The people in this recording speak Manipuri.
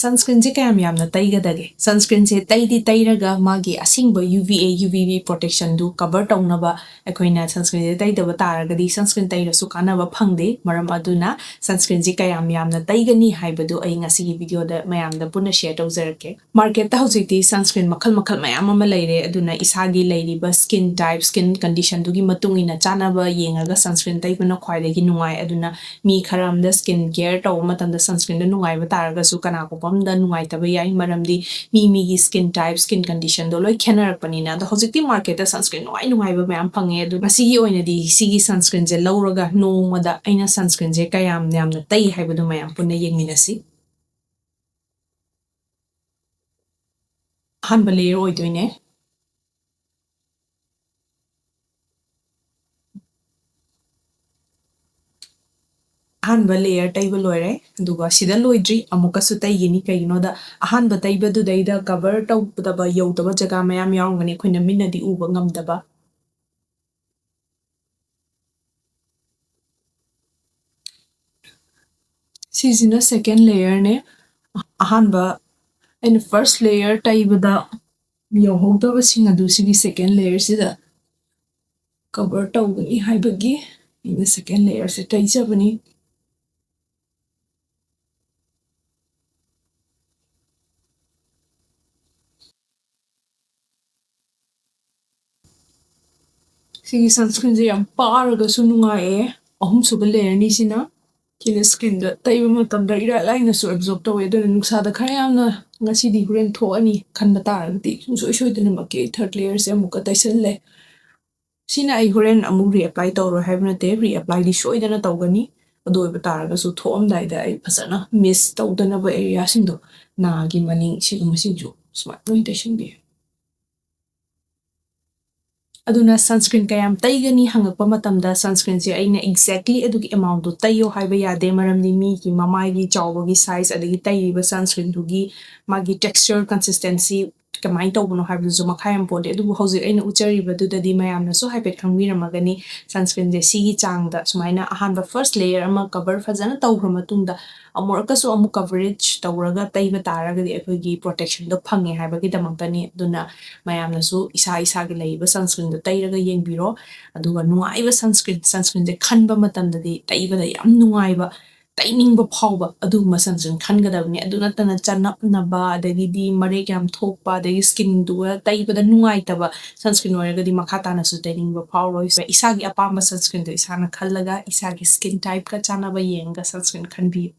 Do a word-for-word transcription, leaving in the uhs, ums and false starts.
Sunscreenꯁꯦ ꯀꯌꯥꯝ ꯌꯥꯝꯅ ꯇꯩꯒꯗꯒꯦ? Sunscreenꯁꯦ ꯇꯩꯗꯤ ꯇꯩꯔꯒ ꯃꯥꯒꯤ ꯑꯁꯦꯡꯕ UVA UVB protectionꯗꯨ cover ꯇꯧꯅꯕ ꯑꯩꯈꯣꯏꯅ sunscreenꯁꯦ ꯇꯩꯗꯕ ꯇꯥꯔꯒꯗꯤ sunscreen ꯇꯩꯔꯁꯨ ꯀꯥꯟꯅꯕ ꯐꯪꯗꯦ꯫ ꯃꯔꯝ ꯑꯗꯨꯅ sunscreenꯁꯦ ꯀꯌꯥꯝ ꯌꯥꯝꯅ ꯇꯩꯒꯅꯤ ꯍꯥꯏꯕꯗꯨ ꯑꯩ ꯉꯁꯤꯒꯤ videoꯗ ꯃꯌꯥꯝꯗ ꯄꯨꯟꯅ share ꯇꯧꯖꯔꯛꯀꯦ꯫ Marketꯇ ꯍꯧꯖꯤꯛꯇꯤ sunscreen ꯃꯈꯜ ꯃꯈꯜ ꯃꯌꯥꯝ ꯑꯃ ꯂꯩꯔꯦ, ꯑꯗꯨꯅ ꯏꯁꯥꯒꯤ ꯂꯩꯔꯤꯕ skin type, skin conditionꯗꯨꯒꯤ ꯃꯇꯨꯡ ꯏꯟꯅ ꯆꯥꯅꯕ ꯌꯦꯡꯉꯒ sunscreen ꯇꯩꯕꯅ ꯈ꯭ꯋꯥꯏꯗꯒꯤ ꯅꯨꯡꯉꯥꯏ꯫ ꯑꯗꯨꯅ ꯃꯤ ꯈꯔ ꯑꯃꯗ skin care ꯇꯧꯕ ꯃꯇꯝꯗ sunscreenꯗ ꯅꯨꯡꯉꯥꯏꯕ ꯇꯥꯔꯒꯁꯨ, ꯀꯅꯥꯒꯨꯝꯕ ꯑꯃꯗ ꯅꯨꯡꯉꯥꯏꯇꯕ ꯌꯥꯏ, ꯃꯔꯝꯗꯤ ꯃꯤ ꯃꯤꯒꯤ skin type, skin conditionꯗꯣ ꯂꯣꯏ ꯈꯦꯠꯅꯔꯛꯄꯅꯤꯅ꯫ ꯑꯗꯣ ꯍꯧꯖꯤꯛꯇꯤ marketꯇ sunscreen ꯅꯨꯡꯉꯥꯏ ꯅꯨꯡꯉꯥꯏꯕ ꯃꯌꯥꯝ ꯐꯪꯉꯦ꯫ ꯑꯗꯨ ꯉꯁꯤꯒꯤ ꯑꯣꯏꯅꯗꯤ ꯁꯤꯒꯤ sunscreenꯁꯦ ꯂꯧꯔꯒ ꯅꯣꯡꯃꯗ ꯑꯩꯅ sunscreenꯁꯦ ꯀꯌꯥꯝ ꯌꯥꯝꯅ ꯇꯩ ꯍꯥꯏꯕꯗꯨ ꯃꯌꯥꯝ ꯄꯨꯟꯅ ꯌꯦꯡꯃꯤꯟꯅꯁꯤ꯫ ꯑꯍꯥꯟꯕ layer ꯑꯣꯏꯗꯣꯏꯅꯦ꯫ ꯑꯍꯥꯟꯕ layer ꯇꯩꯕ ꯂꯣꯏꯔꯦ, ꯑꯗꯨꯒ ꯁꯤꯗ ꯂꯣꯏꯗ꯭ꯔꯤ, ꯑꯃꯨꯛꯀꯁꯨ ꯇꯩꯒꯅꯤ꯫ ꯀꯩꯒꯤꯅꯣꯗ, ꯑꯍꯥꯟꯕ ꯇꯩꯕꯗꯨꯗꯩꯗ cover ꯇꯧꯗꯕ, ꯌꯧꯗꯕ ꯖꯒꯥ ꯃꯌꯥꯝ ꯌꯥꯎꯔꯝꯒꯅꯤ, ꯑꯩꯈꯣꯏꯅ ꯃꯤꯠꯅꯗꯤ ꯎꯕ ꯉꯝꯗꯕ꯫ ꯁꯤꯁꯤꯅ second layerꯅꯦ꯫ ꯑꯍꯥꯟꯕ ꯑꯩꯅ first layer ꯇꯩꯕꯗ ꯌꯧꯍꯧꯗꯕꯁꯤꯡ ꯑꯗꯨ ꯁꯤꯒꯤ second layerꯁꯤꯗ cover ꯇꯧꯒꯅꯤ ꯍꯥꯏꯕꯒꯤ ꯑꯩꯅ second layerꯁꯦ ꯇꯩꯖꯕꯅꯤ꯫ ꯁꯤꯒꯤ sunscreenꯁꯦ ꯌꯥꯝ ꯄꯥꯔꯒꯁꯨ ꯅꯨꯡꯉꯥꯏꯌꯦ꯫ ꯑꯍꯨꯝꯁꯨꯕ layerꯅꯤ ꯁꯤꯅ꯫ ꯁꯤꯅ skinꯗ ꯇꯩꯕ ꯃꯇꯝꯗ ꯏꯔꯥꯏ ꯂꯥꯏꯅꯁꯨ absorb ꯇꯧꯋꯦ, ꯑꯗꯨꯅ ꯅꯨꯡꯁꯥꯗ ꯈꯔ ꯌꯥꯝꯅ ꯉꯁꯤꯗꯤ ꯍꯣꯔꯦꯟ ꯊꯣꯛꯑꯅꯤ ꯈꯟꯕ ꯇꯥꯔꯒꯗꯤ ꯁꯨꯡꯁꯣꯏ ꯁꯣꯏꯗꯅꯃꯛꯀꯤ third layerꯁꯦ ꯑꯃꯨꯛꯀ ꯇꯩꯁꯜꯂꯦ꯫ ꯁꯤꯅ ꯑꯩ ꯍꯣꯔꯦꯟ ꯑꯃꯨꯛ reapply ꯇꯧꯔꯣꯏ ꯍꯥꯏꯕ ꯅꯠꯇꯦ, reapplyꯗꯤ ꯁꯣꯏꯗꯅ ꯇꯧꯒꯅꯤ꯫ ꯑꯗꯨ ꯑꯣꯏꯕ ꯇꯥꯔꯒꯁꯨ ꯊꯣꯛꯑꯝꯗꯥꯏꯗ ꯑꯩ ꯐꯖꯅ miss ꯇꯧꯗꯅꯕ areaꯁꯤꯡꯗꯣ, ꯅꯥꯒꯤ ꯃꯅꯤꯡ ꯁꯤꯒꯨꯝꯕꯁꯤꯡꯁꯨ ꯁꯨꯃꯥꯏꯅ ꯂꯣꯏ ꯇꯩꯁꯟꯕꯤꯌꯨ꯫ ꯑꯗꯨꯅ sunscreen ꯀꯌꯥꯝ ꯇꯩꯒꯅꯤ ꯍꯪꯉꯛꯄ ꯃꯇꯝꯗ sunscreenꯁꯦ ꯑꯩꯅ exactly ꯑꯗꯨꯒꯤ amountꯗꯣ ꯇꯩꯌꯣ ꯍꯥꯏꯕ ꯌꯥꯗꯦ, ꯃꯔꯝꯗꯤ ꯃꯤꯒꯤ ꯃꯃꯥꯏꯒꯤ ꯆꯥꯎꯕꯒꯤ size ꯑꯗꯒꯤ ꯇꯩꯔꯤꯕ sunscreenꯗꯨꯒꯤ ꯃꯥꯒꯤ texture, consistency ꯀꯃꯥꯏꯅ ꯇꯧꯕꯅꯣ ꯍꯥꯏꯕꯗꯨꯁꯨ ꯃꯈꯥ ꯌꯥꯝ ꯄꯣꯜꯂꯦ꯫ ꯑꯗꯨꯕꯨ ꯍꯧꯖꯤꯛ ꯑꯩꯅ ꯎꯠꯆꯔꯤꯕꯗꯨꯗꯗꯤ ꯃꯌꯥꯝꯅꯁꯨ ꯍꯥꯏꯐꯦꯠ ꯈꯪꯕꯤꯔꯝꯃꯒꯅꯤ, sunscreenꯁꯦ ꯁꯤꯒꯤ ꯆꯥꯡꯗ ꯁꯨꯃꯥꯏꯅ ꯑꯍꯥꯟꯕ first layer ꯑꯃ cover ꯐꯖꯅ ꯇꯧꯈ꯭ꯔ ꯃꯇꯨꯡꯗ ꯑꯃꯨꯔꯛꯀꯁꯨ ꯑꯃꯨꯛ coverage ꯇꯧꯔꯒ ꯇꯩꯕ ꯇꯥꯔꯒꯗꯤ ꯑꯩꯈꯣꯏꯒꯤ protectionꯗꯣ ꯐꯪꯉꯦ ꯍꯥꯏꯕꯒꯤꯗꯃꯛꯇꯅꯤ꯫ ꯑꯗꯨꯅ ꯃꯌꯥꯝꯅꯁꯨ ꯏꯁꯥ ꯏꯁꯥꯒꯤ ꯂꯩꯔꯤꯕ sunscreenꯗꯣ ꯇꯩꯔꯒ ꯌꯦꯡꯕꯤꯔꯣ꯫ ꯑꯗꯨꯒ ꯅꯨꯡꯉꯥꯏꯕ sunscreen, sunscreenꯁꯦ ꯈꯟꯕ ꯃꯇꯝꯗꯗꯤ ꯇꯩꯕꯗ ꯌꯥꯝ ꯅꯨꯡꯉꯥꯏꯕ, ꯇꯩꯅꯤꯡꯕ ꯐꯥꯎꯕ ꯑꯗꯨꯒꯨꯝꯕ sunscreen ꯈꯟꯒꯗꯕꯅꯤ꯫ ꯑꯗꯨ ꯅꯠꯇꯅ ꯆꯅꯞꯅꯕ, ꯑꯗꯒꯤꯗꯤ ꯃꯔꯦꯛ ꯌꯥꯝ ꯊꯣꯛꯄ, ꯑꯗꯒꯤ skinꯗꯨꯒ ꯇꯩꯕꯗ ꯅꯨꯡꯉꯥꯏꯇꯕ sunscreen ꯑꯣꯏꯔꯒꯗꯤ ꯃꯈꯥ ꯇꯥꯅꯁꯨ ꯇꯩꯅꯤꯡꯕ ꯐꯥꯎꯔꯣꯏ꯫ ꯏꯁꯥꯒꯤ ꯑꯄꯥꯝꯕ sunscreenꯗꯣ ꯏꯁꯥꯅ ꯈꯜꯂꯒ, ꯏꯁꯥꯒꯤ skin typeꯀ ꯆꯥꯟꯅꯕ ꯌꯦꯡꯉꯒ sunscreen ꯈꯟꯕꯤꯌꯨ꯫